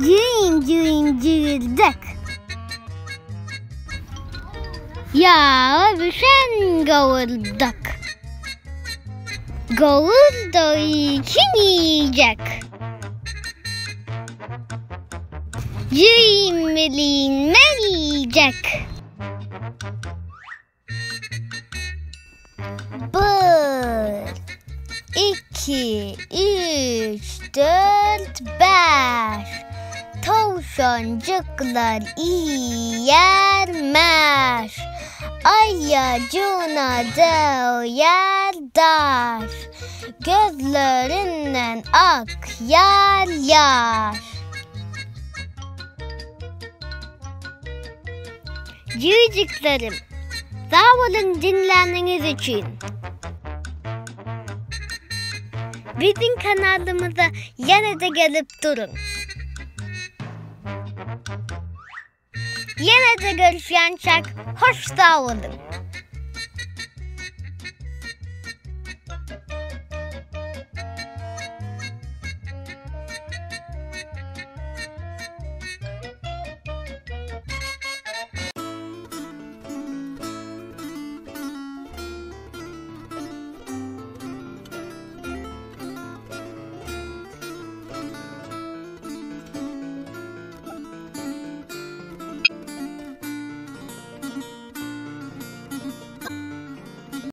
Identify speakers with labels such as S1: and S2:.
S1: Jüýün-jüýün jüýüldek. Ýaga bişen gowurdak. Gowurdagy kim iýjek? Jüýün welin men iýjek. Bir, iki, üç, dört, bäş. Towşanjyklar iýýär mäş. Aýajyna döwýär daş. Gözlerinden akýar ýaş. Jüýjüklerim, sag boluň diňläniňiz üçin. Biziň kanalymyza ýene-de gelip duruň. Ýene-de görüşýänçäk hoş sag boluň.